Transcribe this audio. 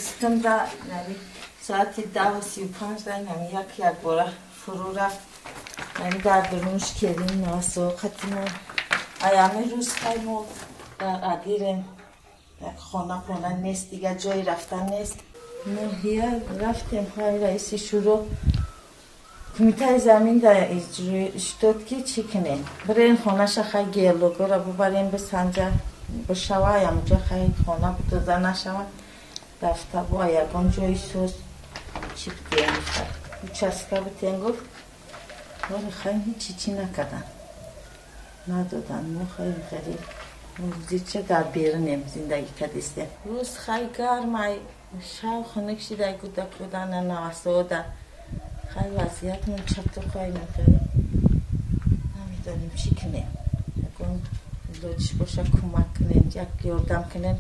20-ум да соати 10:35 да нами як якбора фурӯ рафт. Нами дар дурмуш келин навасоқати мо. Аями рӯз хай мо дар адирем. Як хона пона нест, дигар ҷои рафтан нест. Ноҳия рафтем, хай раиси шӯро кумитаи замин да иҷроиш дод, ки чӣ кунем, бирен хонаша, хай геологора бубарем, бисанҷа, бишава ямуҷа, хай хона бидода нашава, рафта бо ягон ҷои соз чӣ битем, участка битем, гуфт. Вале хай ҳечи чӣ накардан, надодан. Мо хай хеле зича дар берунем зиндагӣ кардистем. Рӯз хай гармай, шав хунук шидай, гудакудана навасода. Хай вазъиятмон чату хай намедонем чӣ кунем. Ягон лоҷиш боша, кӯмак кунем, як ёрдам кунем.